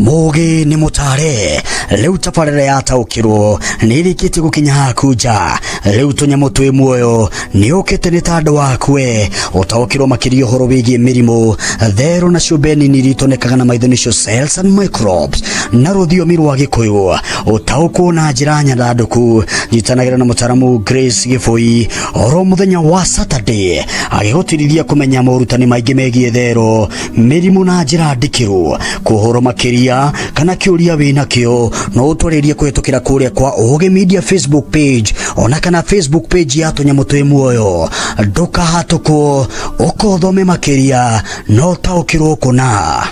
Mũgĩ nĩ mũtare rĩu tabarĩra yataũkĩrwo nĩ ĩrĩkĩtie gũkinya haku nja. Rĩu tũnyamũ twĩ muoyo nĩ ũkĩte nĩ ta andũ akwe ũtaũkĩrwo makĩria ũhoro wĩgiĩ mĩrimũ, therũ na ciũmbe nini iria itonekaga na maitho, nĩcio cells and microbes na rũthiomi rwa Gĩkũyũ. Ũtaũkwo na njĩra nyandandũku. Nyitanagĩra na mũtaramu Grace Gĩbũi oro mũthenya wa Saturday agĩgũtirithia kũmenya morutani maingĩ megiĩ therũ, mĩrimũ na njĩra ndikĩru. Kũhoro makĩria kana kĩũria wĩ nakĩo no ũtwarĩrie kũhetũkĩra kũrĩa kwa Ũgĩ Media Facebook page ona kana Facebook page ya tũnyamũ twĩ muoyo. Ndũkahatũkwo, ũkothome makĩria no ũtaũkĩrwo kũna.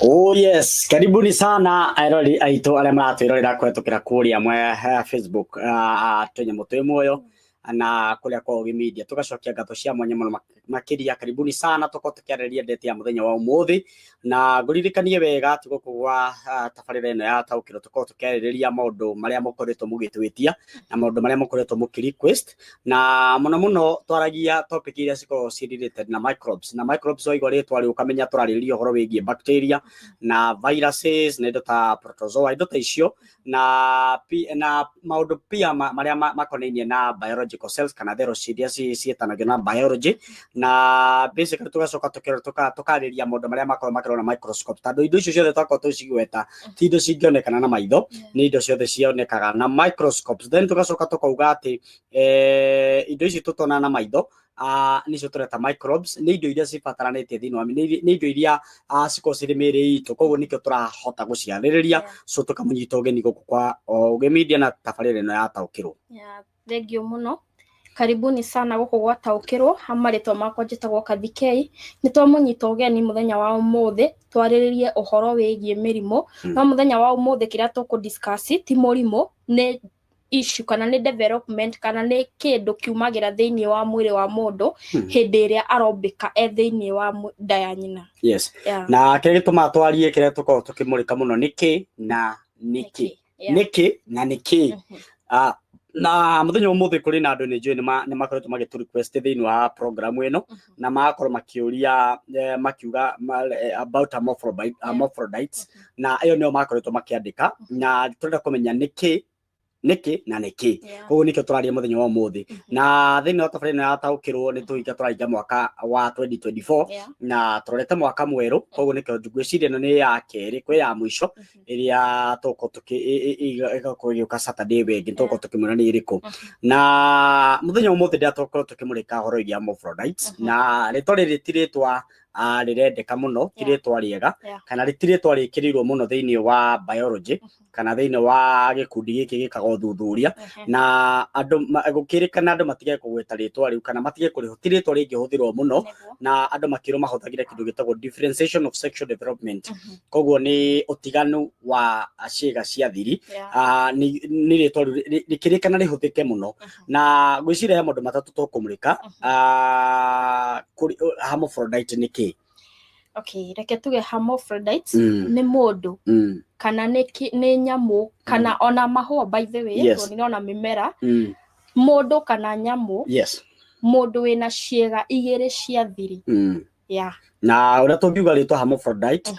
Oh yes, karibuni sana erori aitũ arĩa maratwĩrorera kũhetũkĩra kũrĩa mwe Facebook, tũnyamũ twĩ muoyo na kũrĩa kwa Ũgĩ Media. Tũgacokia ngatho cia mwanya mũno makĩria. Karibuni sana, tũkorwo tũkĩarĩrĩria ndeti ya mũthenya wa ũmũthĩ, na ngũririkanie wega atĩ gũkũ gwa tabarĩra ĩno ya taũkĩrwo tũkorwo tũkĩarĩrĩria maũndũ marĩa mũkoretwo mũgĩtwĩtia na maũndũ marĩa mũkoretwo mũkĩ request, na mũno mũno twaragia topic iria cikoragwo ci related na microbes. Na microbes waigua rĩtwa rĩu ũkamenya tũrarĩrĩria ũhoro wĩgiĩ bacteria na viruses na indo ta protozoa, indo ta icio, na maũndũ pia marĩa makonainie na biological cells kana thero iria ciĩtanagio na biology. Na basically tũgacoka tũkarĩria maũndũ marĩa makoragwo makĩrorwo na microscope, tondũ indo icio ciothe twakorwo tũcigweta ti indo cingĩonekana na maitho, nĩ indo ciothe cionekaga na microscopes. Then tũgacoka tũkauga atĩ indo ici tũtona na maitho nicio tũreta microbes, nĩ indo iria cibataranĩtie thĩinĩ wa nĩ indo iria cikoragwo cirĩ mĩĩrĩ itũ, koguo nĩkĩo tũrahota gũciarĩrĩria. So tũkamũnyita ũgeni gũkũ kwa Ũgĩ Media na tabarĩra ĩno yataũkĩrwo. Yeah, thank you mũno. Karibuni sana gũkũ gwataũkĩrwo. Ha marĩtwa makwa njĩtagwo Kathikei. Nĩ twamũnyita ũgeni mũthenya wa ũmũthĩ twarĩrĩrie ũhoro wĩgiĩ mĩrimũ. No mũthenya wa ũmũthĩ kĩrĩa tũkũ discuss ti mũrimũ, nĩ issue kana nĩ development kana nĩ kĩndũ kiumagĩra thĩinĩ wa mwĩrĩ wa mũndũ hĩndĩ ĩrĩa arombĩka e thĩinĩ wa nda ya nyina. Na kĩrĩa gĩtũmaga twarie, kĩrĩa tũkoragwo tũkĩmũrĩka mũno, nĩkĩ na nĩkĩ. Nĩkĩ na nĩkĩ. Na mũthenya wa ũmũthĩ kũrĩ na andũ nĩ njũĩ nĩ makoretwo magĩtũ request thĩinĩ wa program ĩno, na magakorwo makĩũria, makiuga about hermaphrodites, na ĩyo nĩyo makoretwo makĩandĩka, na tũrenda kũmenya nĩkĩ, nĩkĩ na nĩkĩ. Koguo nĩkĩo tũraria mũthenya wa ũmũthĩ. Na thĩinĩ wa tabarĩra ĩno yataũkĩrwo nĩ tũhinga tũrahinga mwaka wa 2024 na tũrorete mwaka mwerũ, koguo nĩkĩo ngwĩciria ĩno nĩ ya kerĩ kwĩ ya mũico ĩrĩa tũgũkorwo tũkĩ ĩgakorwo ĩgĩũka Saturday ĩyo ĩngĩ tũgũkorwo tũkĩmwĩra nĩ ĩrĩkũ. Na mũthenya wa ũmũthĩ ndĩrĩa tũgũkorwo tũkĩmũrĩka ũhoro wĩgiĩ hermaphrodites, na rĩtwa rĩrĩ ti rĩtwa rĩrendeka mũno, ti rĩtwa rĩega kana ti rĩtwa rĩkĩrĩirwo mũno thĩinĩ wa biology kana thĩinĩ wa gĩkundi gĩkĩ gĩkaga ũthuthuria, na andũ gũkĩrĩkana andũ matige kũgweta rĩtwa rĩu kana matige kũrĩho, ti rĩtwa rĩngĩhũthĩrwo mũno. Na andũ makĩrwo mahũthagĩre kĩndũ gĩtagwo differentiation of sexual development, koguo nĩ ũtiganu wa ciĩga cia thiri. Nĩ rĩtwa rĩu rĩkĩrĩkana rĩhũthĩke mũno, na ngwĩciria he maũndũ matatũ tũkũmũrĩka. Hermaphrodite nĩ kĩ? Okay, reke tuge hermaphrodite nĩ mũndũ kana nĩ nyamũ kana ona mahũa, by the way, tondũ nĩndĩrona mĩmera, mũndũ kana nyamũ, mũndũ wĩna ciĩga igĩrĩ cia thiri. Na ũrĩa tũngiuga rĩtwa hermaphrodite,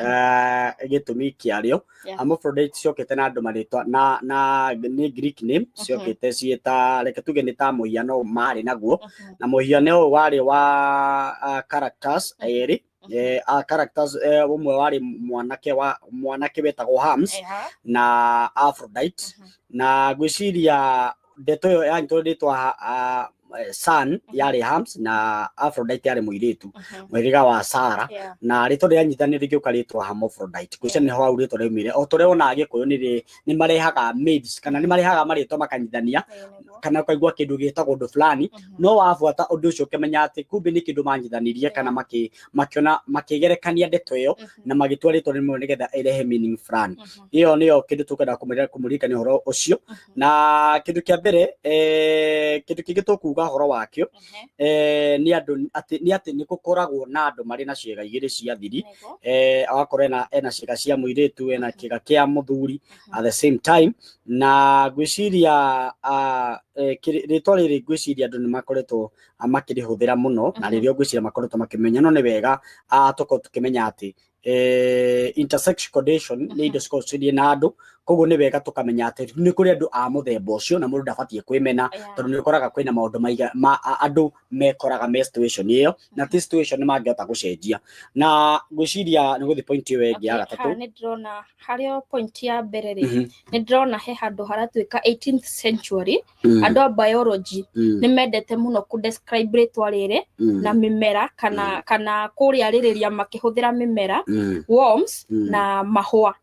gĩtũmi kĩarĩo, hermaphrodite ciokĩte na andũ marĩtwa na nĩ Greek name, ciokĩte ciĩta, reke tuge nĩ ta mũhiano marĩ naguo, na mũhiano ũyũ warĩ wa characters erĩ, characters, ũmwe warĩ mwanake wa mwanake wetagwo Hermes na Aphrodite. Na ngwĩciria ndeto ĩyo yanyitwo rĩtwa son yarĩ Hermes na Aphrodite yarĩ mũirĩtu mũhĩrĩga wa Sara, na rĩtwa rĩanyitanire rĩgĩũka rĩtwa hermaphrodite. Ngwĩciria nĩho hau rĩtwa rĩaumire. O ta ũrĩa wonaga Gĩkũyũ nĩ marehaga myths kana nĩ marehaga marĩtwa makanyithania, kana ũkaigua kĩndũ gĩtagwo ũndũ fulani, no wabuata ũndũ ũcio ũkĩmenya atĩ kumbe nĩ kĩndũ manyithanirie kana makĩona makĩgerekania ndeto ĩyo na magĩtua rĩtwa rĩmwe nĩgetha ĩrehe meaning fulani. Ĩyo nĩyo kĩndũ tũkwenda kũmũririkania ũhoro ũcio. Na kĩndũ kĩa mbere, kĩndũ kĩngĩ tũkuga ũhoro wakĩo, nĩ andũ atĩ nĩ atĩ nĩ gũkoragwo na andũ marĩ na ciĩga igĩrĩ cia thiri. Agakorwo ena ciĩga cia mũirĩtu, ena kĩga kĩa mũthuri at the same time. Na ngwĩciria Rĩtwa rĩrĩ ngwĩciria andũ nĩ makoretwo makĩrĩhũthĩra mũno na rĩrĩa ngwĩciria makoretwo makĩmenya, no nĩ wega tũkorwo tũkĩmenya atĩ intersex condition nĩ indo cikoragwo cirie na andũ. Koguo nĩ wega tũkamenya atĩ nĩ kũrĩ andũ a mũthemba ũcio na mũndũ ndabatiĩ kwĩmena, tondũ nĩ ũkoraga kwĩna maũndũ maiga ma andũ mekoraga me situation ĩyo na ti situation mangĩhota gũcenjia. Na ngwĩciria nĩ gũthiĩ point ĩyo ĩngĩ ya gatatũ. Haha nĩ ndĩrona harĩ o point ya mbere rĩ, nĩ ndĩrona he handũ haratuĩka 18th century, andũ a biology nĩ mendete mũno kũ describe rĩtwa rĩrĩ na mĩmera kana kũrĩarĩrĩria makĩhũthĩra mĩmera, worms na mahũa.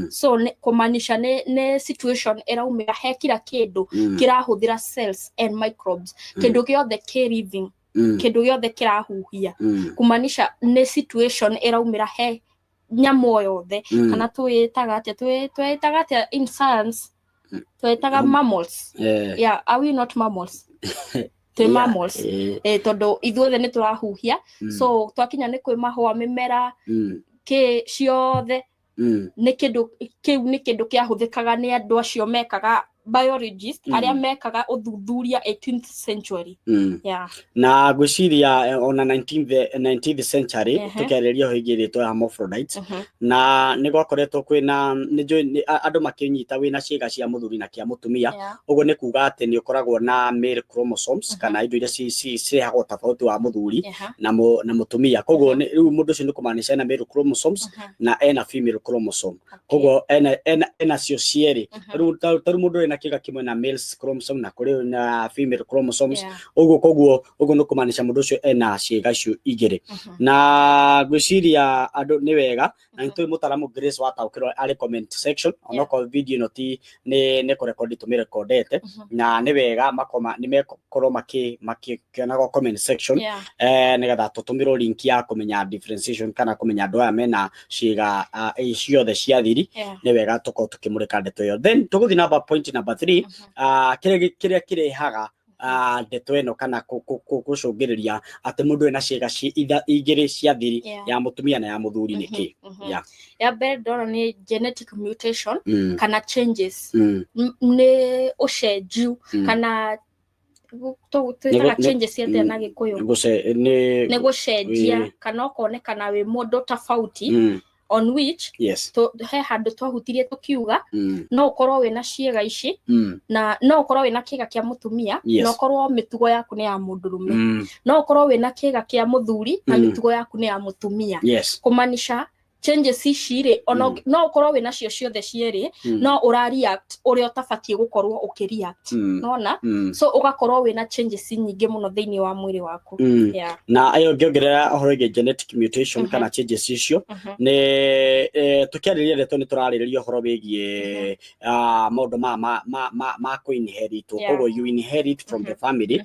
So nĩ kũmaanisha nĩ situation ĩraumĩra he kila kĩndũ kĩrahũthĩra cells and microbes, kĩndũ gĩothe kĩ living, kĩndũ gĩothe kĩrahuhia, kumaanisha nĩ situation ĩraumĩra he nyamũ o yothe, kana twĩtaga atĩa, twĩtaga atĩa in science, twĩtaga mammals. Yeah, are we not mammals? Twĩ mammals. Tondũ ithuothe nĩ tũrahuhia. So twakinya nĩ kwĩ mahũa, mĩmera, kĩ ciothe, nĩ kĩndũ kĩu, nĩ kĩndũ kĩahũthĩkaga nĩ andũ acio mekaga biologist, arĩa mekaga ũthuthuria 18th century. Yeah. Na ngwĩciria ona 19th century, tũkĩarĩria ũhoro wĩgiĩ rĩtwa ya hermaphrodites, na nĩ gwakoretwo kwĩna nĩ njũĩ andũ makĩnyita wĩna ciĩga cia mũthuri na kĩa mũtumia. Ũguo nĩ kuga atĩ nĩ ũkoragwo na male chromosomes kana indo iria cirehagwo tofauti wa mũthuri na mũtumia. Koguo rĩu mũndũ ũcio nĩ kũmaanisha ena male chromosomes na ena female chromosome. Koguo ena cio cierĩ. Rĩu ta rĩu mũndũ ena kĩga kĩmwe na male chromosome na kũrĩ na female chromosomes. Ũguo koguo ũguo nĩ kũmaanisha mũndũ ũcio ena ciĩga icio igĩrĩ. Na ngwĩciria andũ nĩ wega na nĩ tũĩ mũtaramu Grace wataũkĩrwo arĩ comment section, onokorwo video ĩno ti nĩ kũrekondi tũmĩrekondete, na nĩ wega makoma nĩ mekorwo makĩonagwo comment section, nĩgetha tũtũmĩrwo link ya kũmenya differentiation kana kũmenya andũ aya mena ciĩga ciothe cia thiri. Nĩ wega tũkorwo tũkĩmũrĩka ndeto ĩyo. Then tũgũthiĩ number point number 3, kĩrĩa kĩrehaga ndeto ĩno kana gũcũngĩrĩria atĩ mũndũ ena ciĩga igĩrĩ cia thiri, ya mũtumia na ya mũthuri, nĩ kĩ? Yeah. Ya mbere ndona nĩ genetic mutation kana changes. Nĩ ũcenjiu kana twĩtaga changes atĩa na Gĩkũyũ? Nĩ Nĩ gũcenjia kana ũkonekana wĩ mũndũ tofauti, on which he handũ twahutirie tũkiuga no ũkorwo wĩna ciĩga ici na no ũkorwo wĩna kĩga kĩa mũtumia na ũkorwo mĩtugo yaku nĩ ya mũndũrũme, no ũkorwo wĩna kĩga kĩa mũthuri na mĩtugo yaku nĩ ya mũtumia. Kũmanisha changes ici rĩ, ona no ũkorwo wĩna cio ciothe cierĩ, no ũra react ũrĩa ũtabatiĩ gũkorwo ũkĩ react. Nona so ũgakorwo wĩna changes nyingĩ mũno thĩinĩ wa mwĩrĩ waku. Yeah. Na ĩyo ngĩongerera ũhoro wĩgiĩ genetic mutation kana changes icio, nĩ tũkĩarĩrĩria ndeto nĩ tũrarĩrĩria ũhoro wĩgiĩ maũndũ ma kũ-inherit. Koguo you inherit from the family,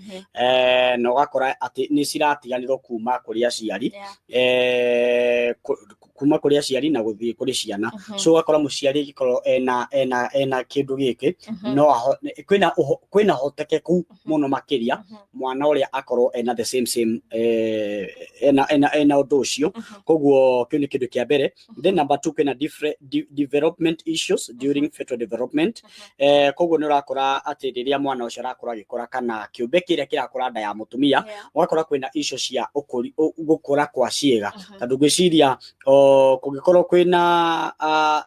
na ũgakora atĩ nĩ ciratiganĩrwo kuma kũrĩ aciari, kuma kũrĩ aciari na gũthiĩ kũrĩ ciana. So ũgakora mũciari angĩkorwo ena kĩndũ gĩkĩ, no kwĩna hotekeku mũno makĩria mwana ũrĩa akorwo ena the same ena ũndũ ũcio. Koguo kĩu nĩ kĩndũ kĩa mbere. Then number two, kwĩna different development issues during fetal development. Koguo nĩ ũrakora atĩ rĩrĩa mwana ũcio arakũra agĩkũra kana kĩũmbe kĩrĩa kĩrakũra nda ya mũtumia, ũgakora kwĩna issue cia ũkũri, gũkũra kwa ciĩga, tondũ ngwĩciria o kũngĩkorwo kwĩna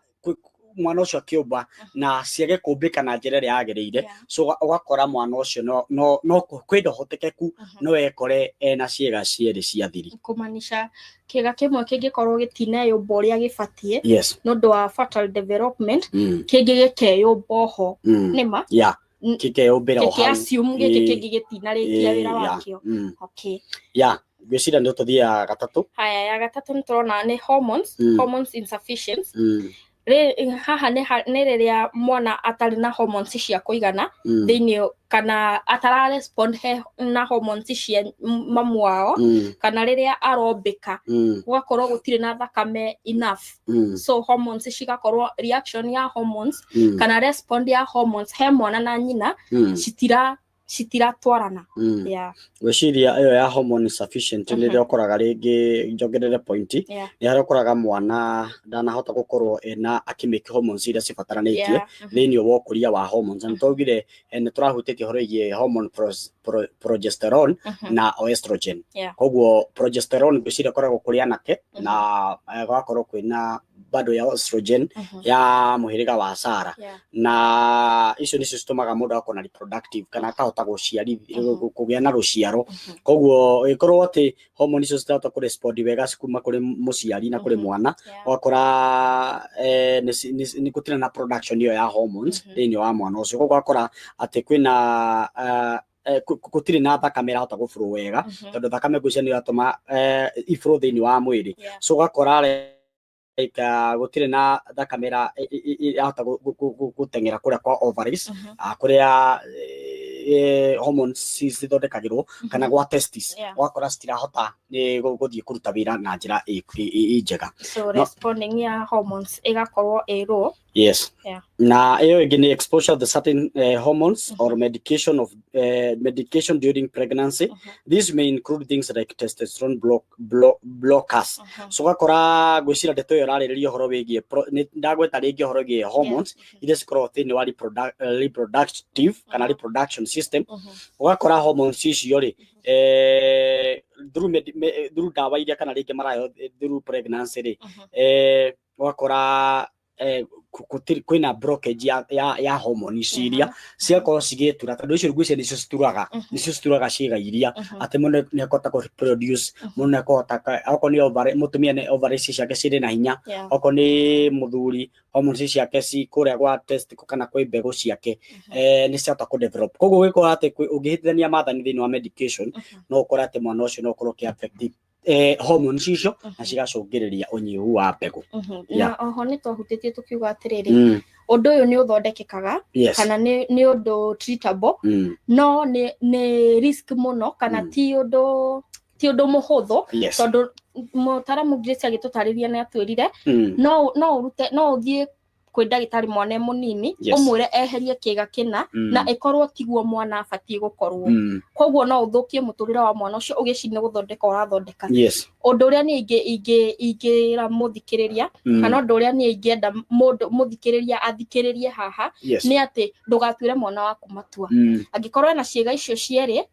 mwana ũcio akĩũmba na ciage kũmbĩka na njĩra ĩrĩa yagĩrĩire, so ũgakora mwana ũcio no kwĩna ũhotekeku no ekore ena ciĩga cierĩ cia thiri. Kũmanisha kĩga kĩmwe kĩngĩkorwo gĩtineyũmba ũrĩa gĩbatiĩ nĩ ũndũ wa fetal development, kĩngĩ gĩkeyũmba oho. Nĩma? Yeah. Kĩkeyũmbĩra o gĩkĩ hau. Assume gĩkĩ kĩngĩ gĩtinarĩkia wĩra wakĩo. Okay. Yeah, ngwĩciria nĩ tũthiĩ ya gatatũ. Haya, ya gatatũ nĩ tũrona nĩ hormones, hormones insufficiency. Haha nĩ rĩrĩa mwana atarĩ na hormones cia kũigana thĩinĩ kana atara respond he na hormones cia mamu wao, kana rĩrĩa arombĩka gũgakorwo gũtirĩ na thakame enough, so hormones cigakorwo reaction ya hormones kana respond ya hormones he mwana na nyina citira Citiratwarana. Yeah. Gwĩciria ĩyo ya hormone insufficient, rĩrĩa ũkoraga rĩngĩ, njongerere point, nĩ harĩa ũkoraga mwana ndanahota gũkorwo ena akĩmake hormones iria cibataranĩtie thĩinĩ wa ũkũria wa hormones. Na nĩtwaugire nĩ tũrahutĩtie ũhoro wĩgiĩ hormone progesterone na estrogen. Koguo progesterone ngwĩciria ĩkoragwo kũrĩ anake na gũgakorwo kwĩna bado ya estrogen ya mũhĩrĩga wa Sara. Na icio nĩcio citũmaga mũndũ agakorwo na reproductive kana akahota gũciarithia, kũgĩa na rũciaro. Koguo ĩkorwo atĩ hormone icio citirahota kũrespond wega kuma kũrĩ mũciari na kũrĩ mwana, ũgakora nĩ gũtirĩ na production ĩyo ya hormones thĩinĩ wa mwana ũcio. Koguo ũgakora atĩ kwĩna gũtirĩ na thakame ĩrahota gũblow wega, tondũ thakame ngwĩciria nĩyo ĩratũma iflow thĩinĩ wa mwĩrĩ. So ũgakora like gũtirĩ na thakame ĩrahota gũteng'era kũrĩa kwa ovaries, kũrĩa hormones cithondekagĩrwo, kana gwa testis. Ũgakora citirahota gũthiĩ kũruta wĩra na njĩra ĩ njega. So responding ya hormones ĩgakorwo ĩ low. Yes. Na ĩyo ĩngĩ nĩ exposure of the certain hormones or medication of medication during pregnancy. This may include things like testosterone blockers. So ũgakora ngwĩciria ndeto ĩyo ĩrarĩrĩria ũhoro wĩgiĩ ndagweta rĩngĩ ũhoro wĩgiĩ hormones iria cikoragwo thĩinĩ wa reproductive kana reproduction system. Ũgakora hormones icio rĩ, through ndawa iria kana rĩngĩ maraheo through pregnancy rĩ, ũgakora kwĩna blockage ya hormone ici iria cigakorwo cigĩtura, tondũ icio ngwĩciria nĩcio cituraga, nĩcio cituraga ciĩga iria atĩ mũndũ nĩ akũhota kũ reproduce, mũndũ nĩ akũhota okorwo nĩ ovary, mũtumia nĩ ovaries ciake cirĩ na hinya, okorwo nĩ mũthuri hormones ciake ci kũrĩa gwa testicle kana kwĩ mbegũ ciake nĩ ciahota kũ develop. Koguo ũgĩkora atĩ ũngĩhĩtithania maathani thĩinĩ wa medication, no ũkore atĩ mwana ũcio no ũkorwo ũkĩ affect hormones icio na cigacũngĩrĩria ũnyihu wa mbegũ. Na oho nĩ twahutĩtie tũkiuga atĩrĩrĩ, ũndũ ũyũ nĩ ũthondekekaga kana nĩ ũndũ treatable, no nĩ risk mũno kana ti ũndũ mũhũthũ, tondũ mũtaramu Grace agĩtũtarĩria nĩ atwĩrire no ũrute, no ũthiĩ kwĩ ndagĩtarĩ mwana e mũnini, ũmwĩre eherie kĩga kĩna, na ĩkorwo tiguo mwana abatiĩ gũkorwo. Koguo no ũthũkie mũtũrĩre wa mwana ũcio ũgĩciria nĩ gũthondeka ũrathondeka. Ũndũ ũrĩa niĩ ingĩra mũthikĩrĩria, kana ũndũ ũrĩa niĩ ingĩenda mũndũ mũthikĩrĩria athikĩrĩrie haha, nĩ atĩ ndũgatuĩre mwana waku matua. Angĩkorwo ena ciĩga icio cierĩ,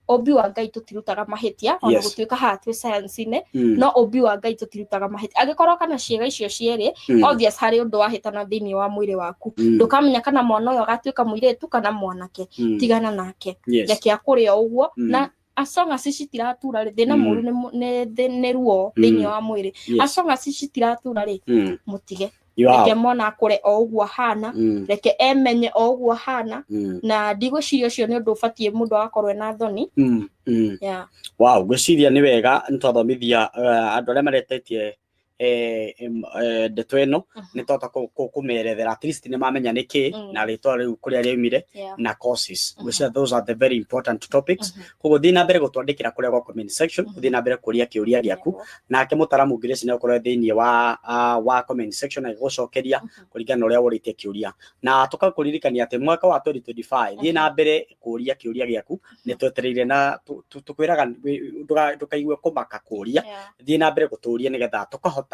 ũmbi wa Ngai tũtirutaga mahĩtia, ona gũtuĩka haha twĩ science-inĩ, no ũmbi wa Ngai tũtirutaga mahĩtia. Angĩkorwo kana ciĩga icio cierĩ, obvious harĩ ũndũ wahĩtana thĩinĩ wa mwĩrĩ waku. Ndũkamenya kana mwana ũyũ agatuĩka mũirĩtu kana mwanake. Tigana nake. Reke akũre o ũguo, na as long as citiratura rĩ, thĩna mũru nĩ ruo thĩinĩ wa mwĩrĩ. As long as citiratura rĩ, mũtige. Reke mwana akũre o ũguo ahana, reke emenye o ũguo ahana, na ndigwĩciria ũcio nĩ ũndũ ũbatiĩ mũndũ agakorwo ena thoni. Yeah. Wow, ngwĩciria nĩ wega nĩ twathomithia andũ arĩa maretetie ndeto ĩno, nĩ twahota kũmerethera, at least nĩ mamenya nĩ kĩ na rĩtwa rĩu kũrĩa rĩaumire na causes. Ngwĩciria those are the very important topics. Koguo thiĩ na mbere gũtwandĩkĩra kũrĩa gwa comment section, ũthiĩ na mbere kũria kĩũria gĩaku, nake mũtaramu Grace nĩ akorwo thĩinĩ wa comment section agĩgũcokeria kũringana na ũrĩa ũrĩtie kĩũria. Na tũkakũririkania atĩ mwaka wa 2025, thiĩ na mbere kũria kĩũria gĩaku, nĩ twetereire na tũkwĩraga ndũkaigue kũmaka kũria. Thiĩ na mbere gũtũria nĩgetha tũkahota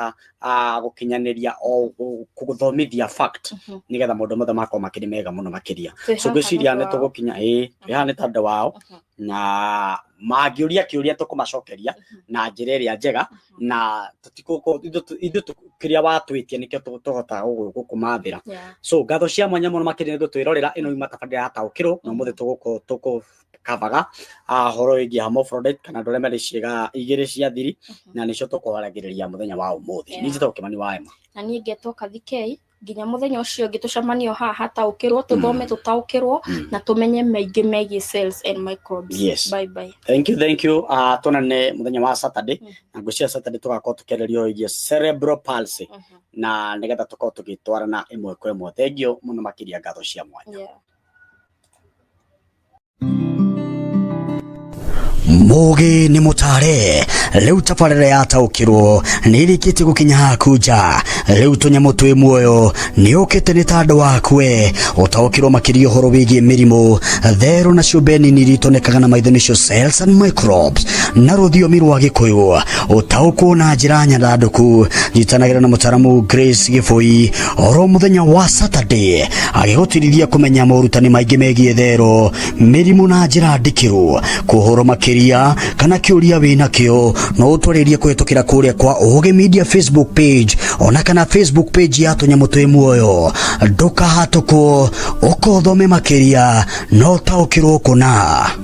gũkinyanĩria o gũthomithia fact, nĩgetha maũndũ mothe makorwo makĩrĩ mega mũno makĩria. Twĩ So haha ngwĩciria nĩ nĩ ũndũ wao. tũgũkinya, ĩĩ, twĩ haha nĩ ta andũ wao, na mangĩũria kĩũria tũkũmacokeria na njĩra ĩrĩa njega, na ithuĩ kĩrĩa watwĩtia nĩkĩo tũhotaga gũkũmathĩra. So ngatho cia mwanya mũno makĩria nĩ gũtwĩrorera. Ĩno yuma tabarĩra ya Taũkĩrwo, na ũmũthĩ tũgũkavaga ũhoro wĩgiĩ hermaphrodite kana andũ arĩa marĩ ciĩga igĩrĩ cia thiri, na nĩcio tũkwaragĩrĩria mũthenya wa ũmũthĩ. Niĩ njĩtagwo Kĩmani wa Emma. Na niĩ ngetwo Kathikei. Nginya mũthenya ũcio ũngĩ tũcemanio haha Taũkĩrwo, tũthome, tũtaũkĩrwo na tũmenye maingĩ megiĩ cells and microbes. Bye bye. Thank you, thank you. Tuonane mũthenya wa Saturday, na ngwĩciria Saturday tũgakorwo tũkĩarĩria ũhoro wĩgiĩ cerebral palsy, na nĩgetha tũkorwo tũgĩtwarana ĩmwe kwa ĩmwe. Thank you mũno makĩria, ngatho cia mwanya. Mũgĩ nĩ mũtare rĩu tabarĩra yataũkĩrwo nĩ ĩrĩkĩtie gũkinya haku nja. Rĩu tũnyamũ twĩ muoyo nĩ ũkĩte nĩ ta andũ akwe ũtaũkĩrwo makĩria ũhoro wĩgiĩ mĩrimũ, therũ na ciũmbe nini iria itonekaga na maitho nĩcio cells and microbes na rũthiomi rwa Gĩkũyũ. Ũtaũkwo na njĩra nyandandũku. Nyitanagĩra na mũtaramu Grace Gĩbũi oro mũthenya wa Saturday agĩgũtirithia kũmenya morutani maingĩ megiĩ therũ, mĩrimũ na njĩra ndikĩru. Kũhoro makĩria kana kĩũria wĩnakĩo no ũtwarĩrie kũhĩtũkĩra kũrĩa kwa Ũgĩ Media Facebook page ona kana Facebook page ya tũnyamũ twĩ muoyo. Ndũkahatũkwo, ũkothome makĩria no ũtaũkĩrwo kũna.